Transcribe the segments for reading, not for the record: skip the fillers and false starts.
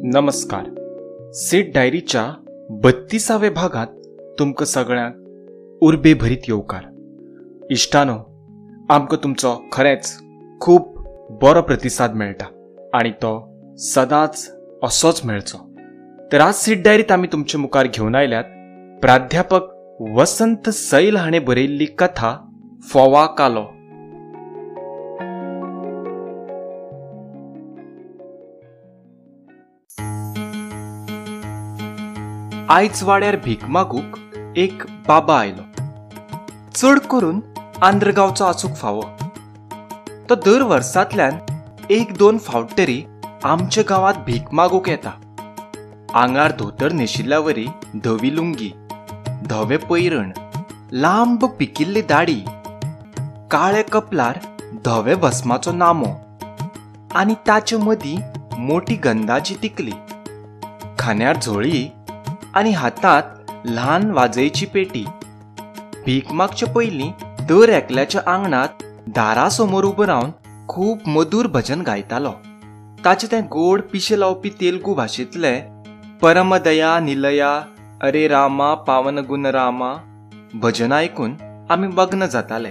नमस्कार. सीट डायरीच्या 32व्या भागात तुमकां सगळ्यांक उर्बे भरीत येवकार. इश्टानो, आमकां तुमचो खरेंच खूब बरो प्रतिसाद मेळटा आनी तो सदांच असोच मेळचो. तर आज सीट डायरीत आमी तुमचे मुखार घेवन आयल्यात प्राध्यापक वसंत सैल हाणें बरयल्ली कथा फोवा कालो. आयज वाड्यार भीक मागूक एक बाबा आयलो. चड करून आंध्र गांवचो आसूंक फावो. तो दर वर्सांतल्यान एक दोन फावट तरी आमच्या गांवांत भीक मागूंक येता. आंगार धोतर न्हेशिल्ल्यावरी धवी लुंगी, धवें पैरण, लांब पिकिल्ली दाडी, काळे कपलार धवे भस्माचो नामो आनी ताचे मदीं मोटी गंधाची तिकली, खांद्यार झोळी आनी हातांत ल्हान वाजयची पेटी. भीक मागचे पयलीं दर एकल्याच्या आंगणांत दारासमोर उबो रावन खूब मधूर भजन गायतालो. ताचें तें गोड पिशें लावपी तेलुगू भाशेंतलें परमदया निलया अरे रामा पावन गुण रामा भजन आयकून आमी मग्न जाताले.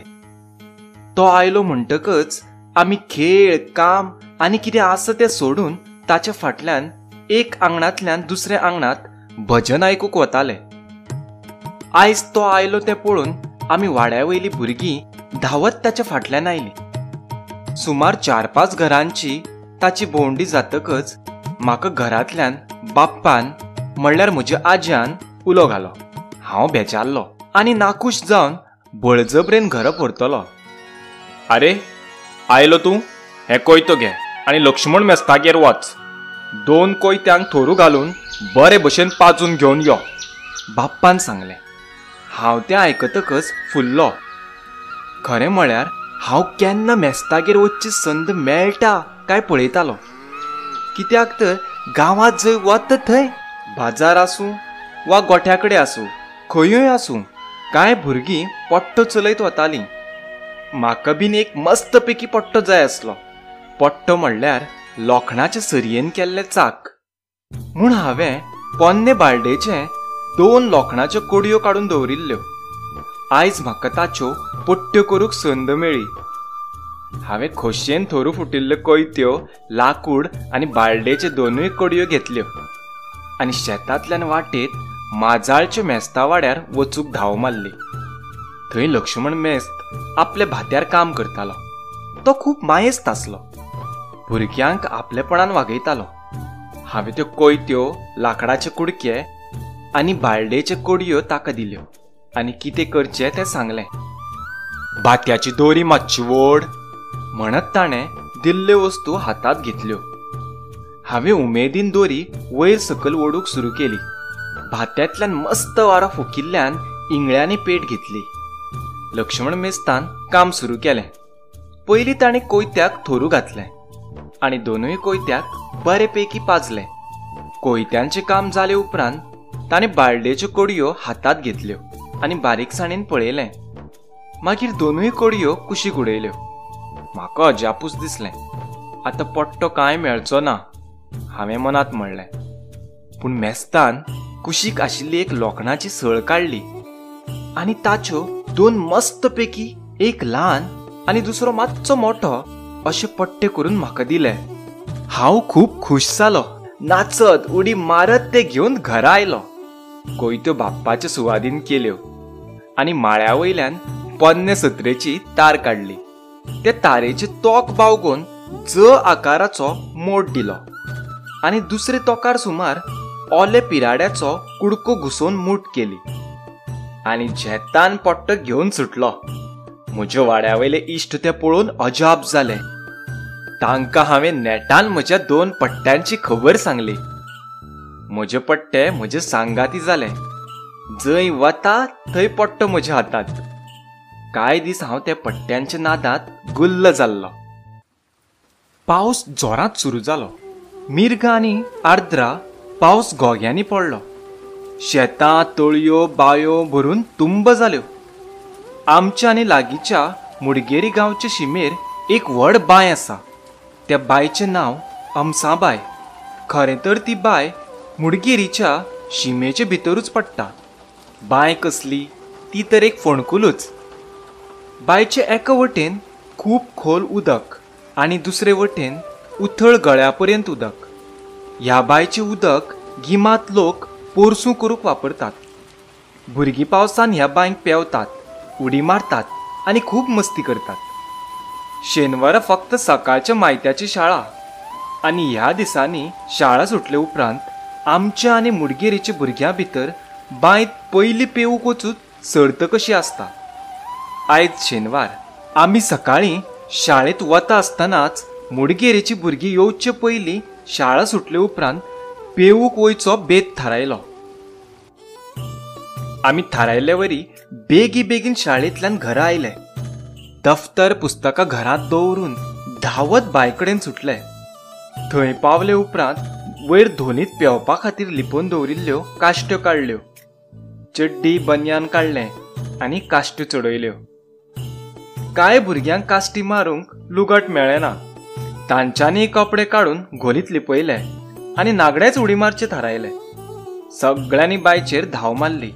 तो आयलो म्हणटकच आमी खेळ, काम आनी कितें आसा तें सोडून ताच्या फाटल्यान एक आंगणांतल्यान दुसऱ्या आंगणांत भजन आयकूंक वताले. आयज तो आयलो तें पळोवन आमी वाड्या वयली भुरगीं धांवत ताच्या फाटल्यान आयलीं. सुमार 4-5 घरांची ताची भोंवडी जातकच म्हाका घरांतल्यान बाप्पान म्हणल्यार म्हज्या आज्यान उलो घालो. हांव बेजारलो आनी नाखूश जावन बळजबरेन घरा परतलो. आरे आयलो तूं, हें कोयतो घे आनी लक्ष्मण मेस्तागेर वच. 2 कोयत्यांक थोरू घालून बरे भशेन पाजून घेवन यो, बाप्पान सांगलें. हांव तें आयकतकच फुल्लो. खरें म्हळ्यार हांव केन्ना मेस्तागेर वचची संद मेळटा काय पळयतालो. कित्याक तर गांवांत जंय वता थंय बाजार आसूं वा गोठ्या कडेन आसूं, खंयूय आसूं, कांय भुरगीं पट्टो चलयत वतालीं. म्हाका बीन एक मस्त पैकी पट्टो जाय आसलो. पट्टो म्हणल्यार लोखणाचे सरयेन केल्लें चाक. म्हूण हांवें पोन्ने बालडेचे 2 लोखणाच्यो कोडयो काडून दवरिल्ल्यो. आयज म्हाका ताच्यो पट्ट्यो करूंक संद मेळ्ळी. हांवें खोशयेन थोरू फुटिल्ल्यो कोयत्यो, लाकूड आनी बालडेचे 2 कोडयो घेतल्यो आनी शेतांतल्यान वाटेत माजाळच्या मेस्ता वाड्यार वचूंक धांव मारली. थंय लक्ष्मण मेस्त आपल्या भात्यार काम करतालो. तो खूब मायेस्त आसलो. भुरग्यांक आपलेपणान वागयतालो. हांवें त्यो कोयत्यो, लाकडाचे कुडके आनी बालडेच्यो कोडयो ताका दिल्यो आनी कितें करचें तें सांगलें. भात्याची दोरी मातशी वोड म्हणत ताणें दिल्ल्यो वस्तू हातांत घेतल्यो. हांवें उमेदीन दोरी वयर सकयल ओडूंक सुरू केली. भात्यांतल्यान मस्त वारो फुकिल्ल्यान इंगळ्यांनी पेट घेतली. लक्ष्मण मेस्तान काम सुरू केलें. पयलीं ताणें कोयत्याक थोरू घातलें आनी 2 कोयत्याक बरेपैकी पाजलें. कोयत्यांचें काम जाले उपरांत ताणें बालडेच्यो कोडयो हातांत घेतल्यो आनी बारीकसाणेन पळयलें. मागीर 2 कोडयो कुशीक उडयल्यो. म्हाका अजापूच दिसलें. आतां पट्टो कांय मेळचो ना, हांवें मनांत म्हणलें. पूण मेस्तान कुशीक आशिल्ली एक लोखणाची सळ काडली आनी ताच्यो 2 मस्तपैकी, एक ल्हान आनी दुसरो मातसो मोठो अशे पट्टे करून म्हाका दिले. हांव खूब खूश जालो. नाचत उडी मारत ते घेवन घरा आयलो. कोयत्यो बाप्पाचे सुवादीन केल्यो आनी माळ्या वयल्यान पोन्ने सत्रेची तार काडली. ते तारेचे तोक बावगोवन ज आकाराचो मोड दिलो आनी दुसरे तोकार सुमार ओले पिराड्याचो कुडको घुसोवन मूठ केली आनी झेतान पट्टो घेवन सुटलो. म्हज्या वाड्या वयले इश्ट ते पळोवन अजाप जाले. तांकां हांवें नेटान म्हज्या 2 पट्ट्यांची खबर सांगली. म्हजे पट्टे म्हजे सांगाती जाले. जंय वता थंय पट्टो म्हज्या हातांत. कांय दीस हांव त्या पट्ट्यांच्या नादांत गुल्ल जाल्लो. पावस जोरांत सुरू जालो. मिर्ग आनी आर्द्रा पावस घोग्यांनी पडलो. शेतां, तळयो, बायो भरून तुंब जाल्यो. आमच्या आनी लागींच्या मुडगेरी गांवचे शिमेर एक व्हड बांय आसा. त्या बांयचें नांव अमसाबाय. खरें तर ती बांय मुडगेरीच्या शिमेचे भितरूच पडटा. बांय कसली ती तर एक फोंडकुलूच. बांयचे एका वटेन खूब खोल उदक आनी दुसरे वटेन उथळ गळ्या पर्यंत उदक. ह्या बांयचें उदक गिमांत लोक पोरसूं करूंक वापरतात. भुरगीं पावसान ह्या बांयक पेंवतात, उडी मारतात आनी खूब मस्ती करतात. शेनवारा फक्त सकाळच्या मायत्याची शाळा आनी ह्या दिसांनी शाळा सुटले उपरांत आमच्या आनी मुडगेरीच्या भुरग्यां भितर बांयत पयलीं पेंवूंक वचून सर्त कशी आसता. आयज शेनवार. आमी सकाळीं शाळेंत वता आसतनाच मुडगेरीची भुरगीं येवचे पयलीं शाळा सुटले उपरांत पेंवूंक वयचो बेत थारायलो. आमी थारायल्ले वरी बेगी बेगीन शाळेंतल्यान घरा आयले. दफ्तर पुस्तकां घरांत दवरून धांवत बांय कडेन सुटले. थंय पावले उपरांत वयर धोलींत पेंवपा खातीर लिपोवन दवरिल्ल्यो काश्ट्यो काडल्यो, चड्डी बनियान काडलें आनी काश्ट्यो चडयल्यो. कांय भुरग्यांक काश्टी मारूंक लुगट मेळ्ळें ना. तांच्यांनी कपडे काडून घोलींत लिपयले आनी नागडेच उडी मारचें थारायलें. सगळ्यांनी बांयचेर धांव मारली.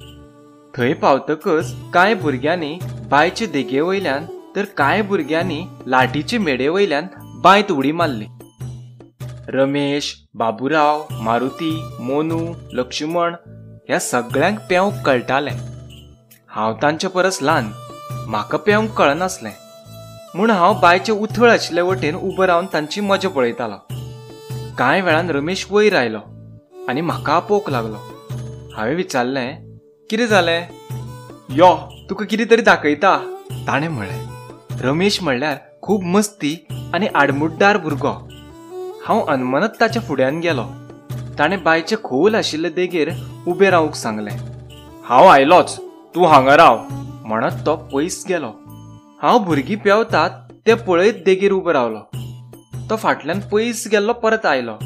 थंय पावतकच कांय भुरग्यांनी बांयचे देगे वयल्यान तर कांय भुरग्यांनी लाटीचे मेडे वयल्यान बांयत उडी मारली. रमेश, बाबुराव, मारुती, मोनू, लक्ष्मण ह्या सगळ्यांक पेंवंक कळटालें. हांव तांचे परस ल्हान, म्हाका पेंवंक कळनासलें म्हूण हांव बांयचे उथळ आशिल्ले वटेन उबो रावन तांची मजा पळयतालो. कांय वेळान रमेश वयर आयलो आनी म्हाका आपोवंक लागलो. हांवें विचारलें, कितें जालें? यो, तुका कितें तरी दाखयता, ताणें म्हणलें. रमेश म्हणल्यार खूब मस्ती आनी आडमुड्डार भुरगो. हांव अनमनत ताच्या फुड्यान गेलो. ताणें बांयचे खोल आशिल्ले देगेर उबें रावंक सांगलें. हांव आयलोच, तूं हांगा राव, म्हणत तो पयस गेलो. हांव भुरगीं पेंवतात तें पळयत देगेर उबो रावलो. तो फाटल्यान पयस गेल्लो परत आयलो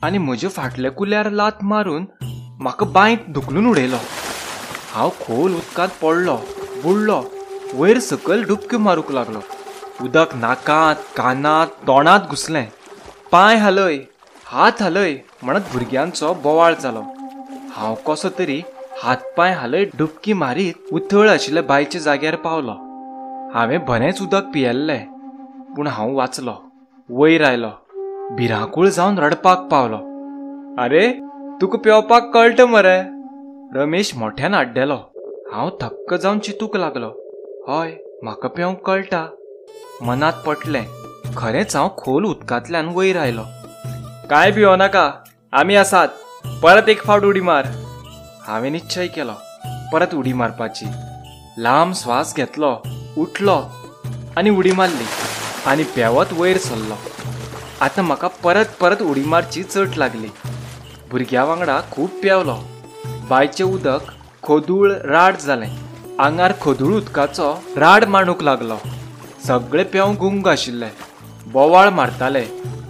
आनी म्हज्या फाटल्या कुल्यार लात मारून म्हाका बांयत धुकलून उडयलो. हांव खोल उदकांत पडलो, बुडलो, वयर सकयल डुबक्यो मारूंक लागलो. उदक नाकांत, कानांत, तोंडांत घुसलें. पांय हालय, हात हालय म्हणत भुरग्यांचो बोवाळ जालो. हांव कसो तरी हात पांय हालय डुबकी मारीत उथळ आशिल्ल्या बांयच्या जाग्यार पावलो. हांवें बरेंच उदक पियेल्लें, पूण हांव वाचलो. वयर आयलो, भिरांकूळ जावन रडपाक पावलो. आरे, तुका पेंवपाक कळटा मरे, रमेश मोठ्यान आड्डेलो. हांव थक्क जावन चिंतूंक लागलो. हय, म्हाका पेंवंक कळटा. मनांत पटलें, खरेंच हांव खोल उदकांतल्यान वयर आयलो. कांय भियो नाका, आमी आसात, परत एक फावट उडी मार. हांवें निश्चय केलो परत उडी मारपाची. लांब श्वास घेतलो, उठलो आनी उडी मारली आनी पेंवत वयर सरलो. आतां म्हाका परत परत उडी मारची चट लागली. भुरग्यां वांगडा खूब पेंवलो. बांयचें उदक खोदूळ राड जालें. आंगार खोदूळ उदकाचो राड मांडूंक लागलो. सगळे पेंवंक गुंग आशिल्ले, बोवाळ मारताले.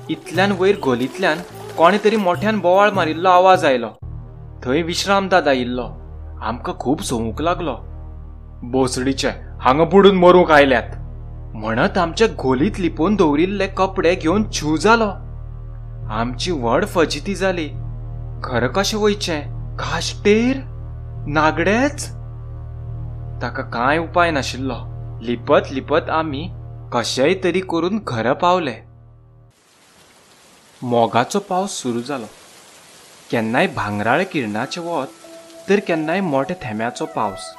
इतल्यान वयर घोलींतल्यान कोणें तरी मोठ्यान बोवाळ मारिल्लो आवाज आयलो. थंय विश्राम दादा आयिल्लो. आमकां खूब सोवूंक लागलो. बोसडीचे हांगा बुडून मरूंक आयल्यात म्हणत आमच्या घोलींत लिपोवन दवरिल्ले कपडे घेवन छू जालो. आमची व्हड फजिती जाली. घरा कशें वयचें? काश्टेर नागडेच? ताका कांय उपाय नाशिल्लो. लिपत लिपत आमी कशेंय तरी करून घरा पावले. मोगाचो पावस सुरू जालो. केन्नाय भांगराळ किरणाचें वत तर केन्नाय मोठ्या थेंब्याचो पावस.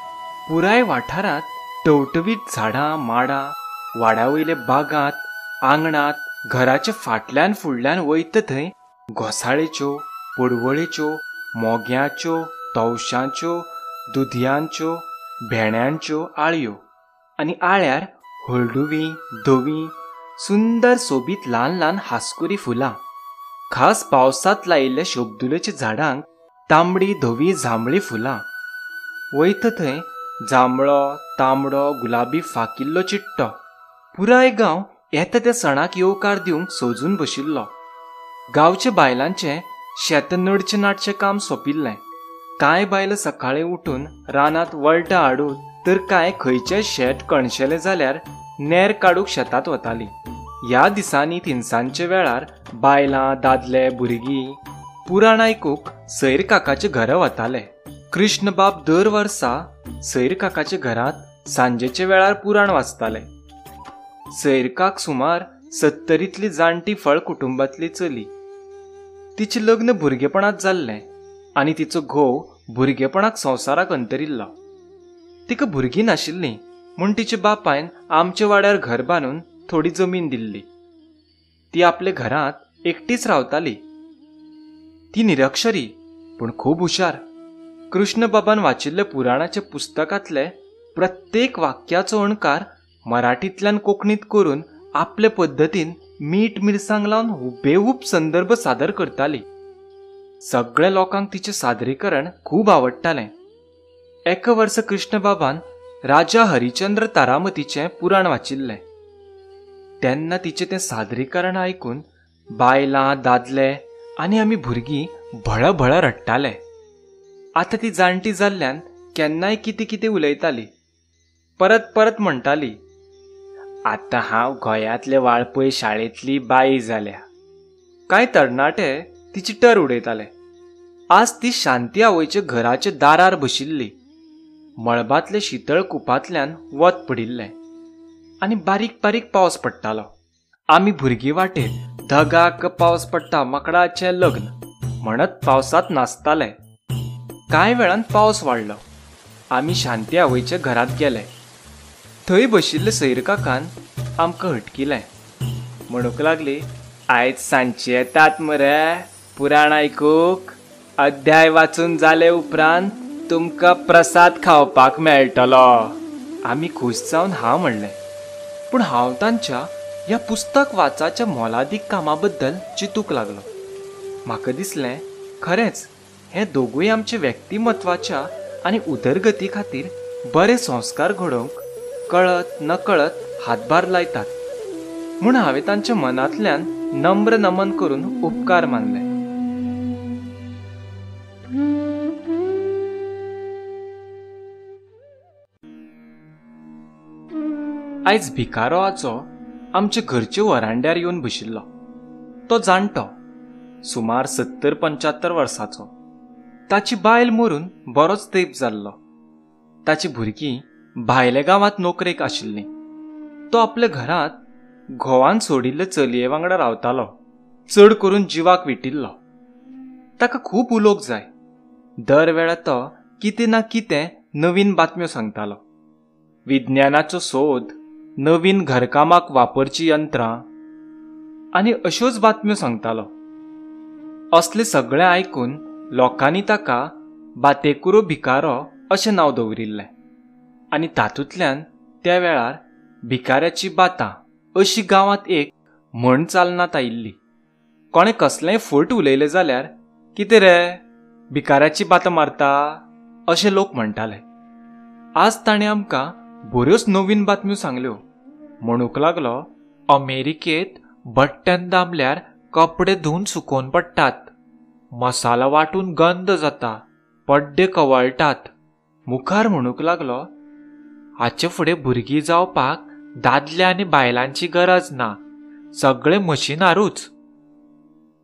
पुराय वाठारांत टवटवीत झाडां माडां, वाड्या वयले बागांत, आंगणांत, घराच्या फाटल्यान फुडल्यान वयता थंय घोसाळेच्यो, पडवळेच्यो, मोग्याच्यो, तवशांच्यो, दुदयांच्यो, भेंड्यांच्यो आळयो आनी आळ्यार हळडुवीं, धवीं, सुंदर सोबीत ल्हान ल्हान हांसकुरी फुलां. खास पावसांत लायिल्ल्या शोबदुलेच्या झाडांक तांबडी, धवी, जांबळी फुलां. वयता थंय जांबळो, तांबडो, गुलाबी फाकिल्लो चिट्टो. पुराय गांव येता त्या सणाक येवकार दिवंक सजून बशिल्लो. गांवच्या बायलांचें शेत नडचें नाटचें काम सोंपिल्लें. कांय बायलां सकाळीं उठून रानांत वळटां हाडून तर कांय खंयचें शेत कणशेलें जाल्यार नेर काडूंक शेतांत वतालीं. ह्या दिसांनी तिनसांजच्या वेळार बायलां, दादले, भुरगीं पुराण आयकूंक सैर काकाच्या घरा वताले. कृष्णबाब दर वर्सा सैर काकाच्या घरांत सांजेच्या वेळार पुराण वाचताले. सैरकाक सुमार 70तली जाणटी फळ कुटुंबांतली चली. तिचें लग्न भुरगेपणांत जाल्लें आनी तिचो घोव भुरगेपणाक संवसाराक अंतरिल्लो. तिका भुरगीं नाशिल्लीं म्हूण तिच्या बापायन आमच्या वाड्यार घर बांदून थोडी जमीन दिल्ली. ती आपल्या घरांत एकटीच रावताली. ती निरक्षरी पूण खूब हुशार. कृष्णबाबान वाचिल्ल्या पुराणाच्या पुस्तकांतले प्रत्येक वाक्याचो अणकार मराठींतल्यान कोंकणींत करून आपले पद्दतीन मीठ मिरसांग लावन हुबेहूब संदर्भ सादर करताली. सगळ्या लोकांक तिचें सादरीकरण खूब आवडटालें. एका वर्सा कृष्णबाबान राजा हरिचंद्र तारामतीचें पुराण वाचिल्लें. तेन्ना तिचें तें सादरीकरण आयकून बायलां, दादले आनी आमी भुरगीं भळभळ रडटाले. आतां ती जाणटी जाल्ल्यान केन्नाय कितें कितें उलयताली. परत परत म्हणटाली, आतां हांव गोंयांतले वाळपय शाळेंतली बाई जाल्या. कांय तरणाटे तिची टर उडयताले. आज ती शांती आवयच्या घराच्या दारार बशिल्ली. मळबांतले शितळ कुपांतल्यान वत पडिल्लें आनी बारीक बारीक पावस पडटालो. आमी भुरगीं वाटेर धगाक पावस पडटा माकडाचें लग्न म्हणत पावसांत नाचताले. कांय वेळान पावस वाडलो. आमी शांती आवयच्या घरांत गेले. थंय बशिल्ले सैरकाकान आमकां हटकिलें. म्हणूंक लागली, आयज सांजचे येतात मरे पुराण आयकूंक. अध्याय वाचून जाले उपरांत तुमकां प्रसाद खावपाक मेळटलो. आमी खूश जावन हांव म्हणलें. पूण हांव तांच्या ह्या पुस्तक वाचाच्या मोलादीक कामा बद्दल चिंतूंक लागलो. म्हाका दिसलें, खरेंच हे दोगूय आमच्या व्यक्तिमत्वाच्या आनी उदरगती खातीर बरे संस्कार घडोवंक कळत नकळत हातभार लायतात म्हूण हांवें तांच्या मनांतल्यान नम्र नमन करून उपकार मानले. आयज भिकारो आजो आमच्या घरच्या वरांड्यार येवन बशिल्लो. तो जाणटो, सुमार 70-75 वर्सांचो. ताची बायल मरून बरोच तेंप जाल्लो. ताची भुरगीं भायल्या गांवांत नोकरेक आशिल्लीं. तो आपल्या घरांत घोवान सोडिल्ले चलये वांगडा रावतालो. चड करून जिवाक विटिल्लो. ताका खूब उलोवंक जाय. दर वेळा तो कितें ना कितें नवीन बातम्यो सांगतालो. विज्ञानाचो सोद, नवीन घरकामाक वापरचीं यंत्रां आनी अश्योच बातम्यो सांगतालो. असलें सगळें आयकून लोकांनी ताका बातेकुरो भिकारो अशें नांव दवरिल्लें आनी तातूंतल्यान त्या वेळार भिकाऱ्याची बातां अशी गांवांत एक म्हण चालनात आयिल्ली. कोणें कसलेंय फट उलयलें जाल्यार कितें रे भिकाऱ्याची बातां मारता अशें लोक म्हणटाले. आज ताणें आमकां बऱ्योच नवीन बातम्यो सांगल्यो. म्हणूंक लागलो, अमेरिकेंत बट्टन दामल्यार कपडे धुवन सुकोवन पडटात, मसाला वांटून गंद जाता, पड्डे कवळटात. मुखार म्हणूंक लागलो, हाचे फुडें भुरगीं जावपाक दादले आनी बायलांची गरज ना, सगळे मशिनारूच.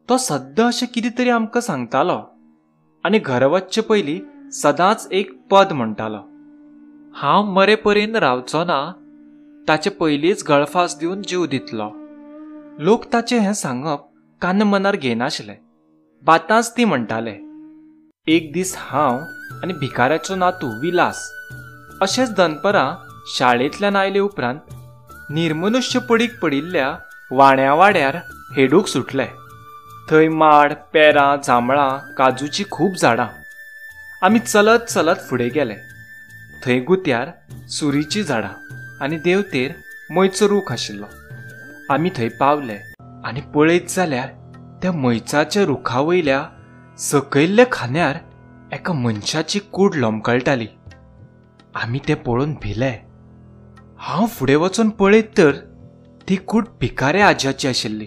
तो सद्दां अशें कितें तरी आमकां सांगतालो आनी घरा वचचे पयलीं सदांच एक पद म्हणटालो. हांव मरे पर्यंत रावचो ना, ताचे पयलींच गळफास दिवन जीव दितलो. लोक ताचें हें सांगप कान मनार घेनाशिल्ले. बातांच ती म्हणटाले. एक दीस हांव आनी भिकाऱ्याचो नातू विलास अशेंच दनपरां शाळेंतल्यान आयले उपरांत निर्मनुष्य पडीक पडिल्ल्या वाण्या वाड्यार हेडूक सुटले. थंय माड, पेरां, जांबळां, काजूची खूब झाडां. आमी चलत चलत फुडें गेले. थंय गुत्यार सुरीचीं झाडां आनी देवतेर मयचो रूख आशिल्लो. आमी थंय पावले आनी पळयत जाल्यार त्या मयचाच्या रुखा वयल्या सकयल्ल्या खांद्यार एका मनशाची कूड लोंबकळटाली. आमी तें पळोवन भिले. हांव फुडें वचून पळयत तर ती कूड भिकाऱ्या आज्याची आशिल्ली.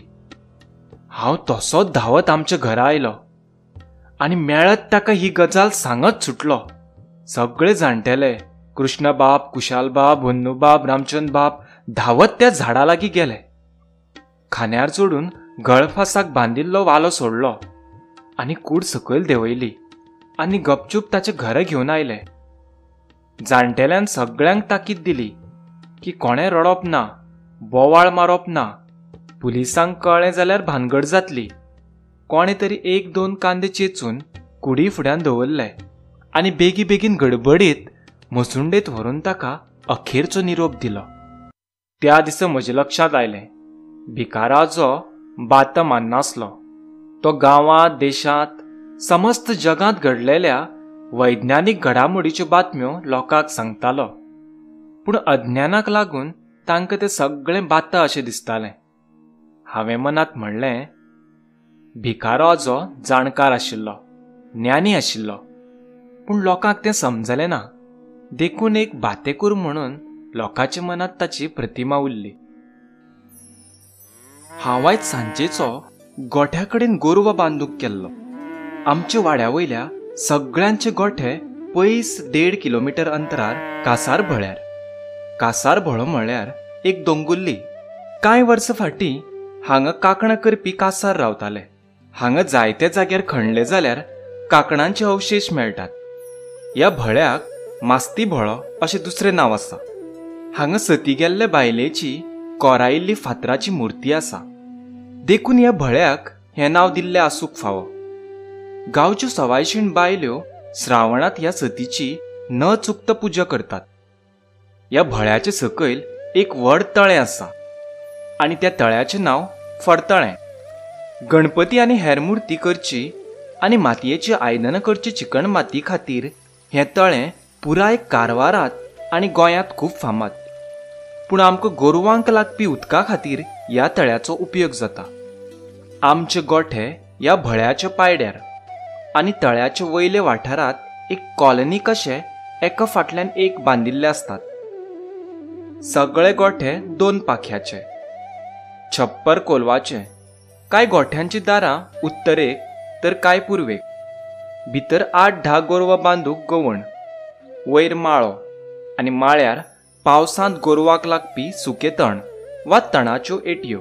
हांव तसोच धांवत आमच्या घरा आयलो आनी मेळत ताका ही गजाल सांगत सुटलो. सगळे जाणटेले कृष्णबाब, कुशालबाब, होन्नूबाब, रामचंदबाब धांवत त्या झाडा लागीं गेले. खांद्यार जोडून गळफासाक बांदिल्लो वालो सोडलो आनी कूड सकयल देंवयली आनी गपचूप ताचे घरा घेवन आयले. जाणटेल्यान सगळ्यांक ताकीद दिली की कोणें रडप ना, बोवाळ मारप ना, पुलिसांक कळ्ळें जाल्यार भानगड जातली. कोणें तरी एक दोन कांदे चेंचून कुडी फुड्यान दवरले आनी बेगीबेगीन गडबडीत मसुंडेत व्हरून ताका अखेरचो निरोप दिलो. त्या दिसा म्हज्या लक्षांत आयलें, भिकाराचो बात माननासलो. तो गांवांत, देशांत, समस्त जगांत घडलेल्या वैज्ञानीक घडामोडीच्यो बातम्यो लोकांक सांगतालो, पूण अज्ञानाक लागून तांकां तें सगळें बाता अशें दिसतालें. हांवें मनांत म्हणलें, भिकारो आजो जाणकार आशिल्लो, ज्ञानी आशिल्लो, पूण लोकांक तें समजलें ना, देखून एक बातेकूर म्हणून लोकांच्या मनांत ताची प्रतिमा उरली. हांव आयज सांजेचो गोठ्या कडेन गोरवां बांदूंक गेल्लो. आमच्या वाड्या वयल्या सगळ्यांचे गोठे पयस 1.5 किलोमिटर अंतरार कासार भळ्यार. कासार भळो म्हळ्यार एक दोंगुल्ली. कांय वर्सां फाटीं हांगा कांकणां करपी कासार रावताले. हांगा जायते जाग्यार खणले जाल्यार कांकणांचे अवशेश मेळटात. ह्या भळ्याक मास्ती भळो अशें दुसरें नांव आसा. हांगा सती गेल्ले बायलेची कोरायिल्ली फातराची मूर्ती आसा, देखून ह्या भळ्याक हें नांव दिल्लें आसूंक फावो. गांवच्यो सवायशीण बायल्यो श्रावणांत ह्या सतीची न चुकता पुजा करतात. ह्या भळ्याचे सकयल एक व्हड तळें आसा आनी त्या तळ्याचें नांव फडतळें. गणपती आनी हेर मूर्ती करची आनी मातयेची आयदनां करची चिकण माती खातीर हें तळें पुराय कारवारांत आनी गोंयांत खूब फामाद. पूण आमकां गोरवांक लागपी उदका खातीर ह्या तळ्याचो उपयोग जाता. आमचे गोठे ह्या भळ्याच्या पायड्यार आनी तळ्याच्या वयल्या वाठारांत एक कॉलनी कशे एका फाटल्यान एक बांदिल्ले आसतात. सगळे गोठे 2 पाख्याचे, छप्पर कोलवाचे. कांय गोठ्यांची दारां उत्तरेक तर कांय पुर्वेक. भितर 8-10 गोरवां बांदूंक गवण, वयर माळो आनी माळ्यार पावसांत गोरवाक लागपी सुके तण वा तणाच्यो एटयो.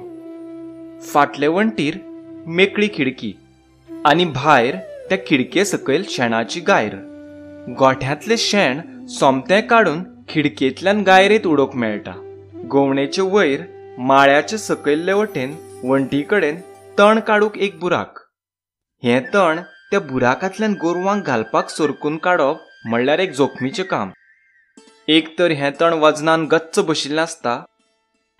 फाटले वण्टीर मेकळी खिडकी आनी भायर त्या खिडके सकयल शेणाची गायर. गोठ्यांतलें शेण सोमतें काडून खिडकेंतल्यान गायरेंत उडोवंक मेळटा. गोवणेचे वयर माळ्याचे सकयल्ले वटेन वण्टी कडेन तण काडूंक एक बुराक. हें तण त्या बुराकांतल्यान गोरवांक घालपाक सरकून काडप म्हणल्यार एक जोखमीचें काम. एक तर हें तण वजनान गच्च बशिल्लें आसता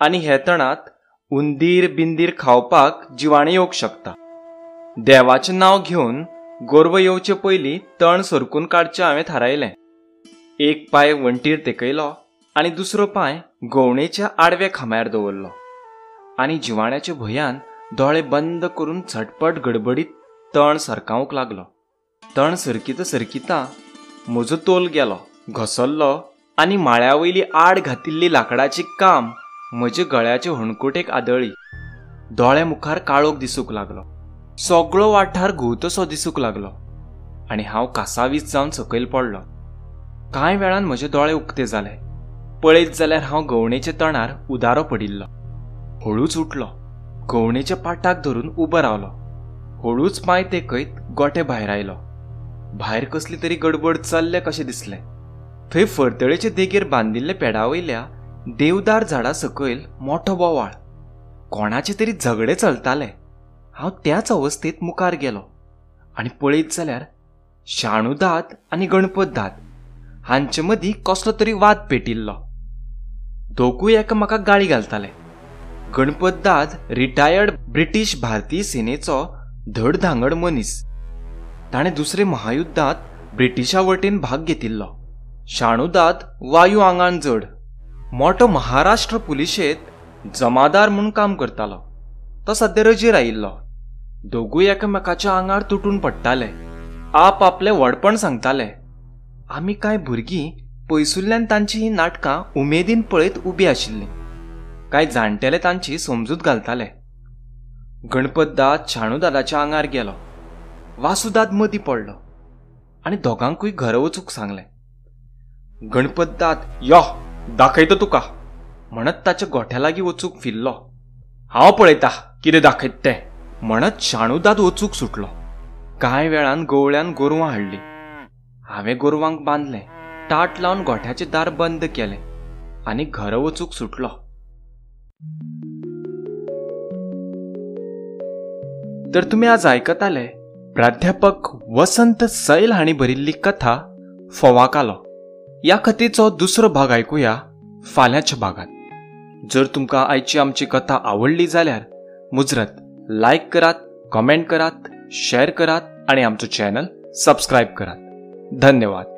आनी हे तणांत उंदीर बिंदीर खावपाक जिवाणें येवंक शकता. देवाचें नांव घेवन गोरवां येवचे पयलीं तण सरकून काडचें हांवें थारायलें. एक पांय वण्टीर तेकयलो आनी दुसरो पांय गोवणेच्या आडव्या खांब्यार दवरलो आनी जिवाण्याच्या भंयान दोळे बंद करून झटपट गडबडीत तण सरकावंक लागलो. तण सरकिता सरकिता म्हजो तोल गेलो, घसरलो आनी माळ्या वयली आड घातिल्ली लाकडाची काम म्हज्या गळ्याचे हणकुटेक आदळ्ळी. दोळे मुखार काळोख दिसूंक लागलो, सगळो वाठार घुंवतसो दिसूंक लागलो आनी हांव कासावीस जावन सकयल पडलो. कांय वेळान म्हजे दोळे उक्ते जाले. पळयत जाल्यार हांव गवणेच्या तणार उदारो पडिल्लो. हळूच उठलो, गवणेच्या पाटाक धरून उबो रावलो. हळूच पांय तेकयत गोठे भायर आयलो. भायर कसली तरी गडबड चल्ल्या कशें दिसलें. थंय फरतळेचे देगेर बांदिल्ल्या पेडा वयल्या देवदार झाडा सकयल मोठो बोवाळ, कोणाचे तरी झगडे चलताले. हांव त्याच अवस्थेत मुखार गेलो आनी पळयत जाल्यार शाणूदाद आनी गणपतदाद हांचे मदीं कसलो तरी वाद पेटिल्लो. दोगूय एकामेकाक गाळी घालताले. गणपतदाद रिटायर्ड ब्रिटीश भारतीय सेनेचो धडधांगड मनीस. ताणें दुसरे महायुद्धांत ब्रिटिशा वटेन भाग घेतिल्लो. शाणूदाद वायू आंगान जड, मोठो महाराष्ट्र पुलिशेंत जमादार म्हूण काम करतालो. तो सद्या रजेर आयिल्लो. दोगूय एकामेकाच्या आंगार तुटून पडटाले, आप आपलें व्हडपण सांगताले. आमी कांय भुरगीं पयसुल्ल्यान तांची हीं नाटकां उमेदीन पळयत उबीं आशिल्लीं. कांय जाणटेले तांची समजूत घालताले. गणपतदाद शाणूदादाच्या आंगार गेलो. वासुदाद मदीं पडलो आनी दोगांकूय घरा वचूंक सांगलें. गणपतदाद यो दाखयतो तुका म्हणत ताच्या गोठ्या लागीं वचूंक फिरलो हांव पळयता कितें दाखयत तें म्हणत शाणूदाद वचूंक सुटलो. कांय वेळान गवळ्यान गोरवां हाडलीं. हांवें गोरवांक बांदलें, ताट लावन गोठ्याचें दार बंद केलें आनी घरा वचूंक सुटलो. तर तुमी आज आयकताले प्राध्यापक वसंत सैल हांणी बरयिल्ली कथा फोवाकालो. ह्या कथेचो दुसरो भाग आयकुया फाल्यांच्या भागांत. जर तुमकां आयची आमची कथा आवडली जाल्यार मुजरत लायक करात, कॉमेंट करात, शेअर करात आनी आमचो चॅनल सबस्क्रायब करात. धन्यवाद.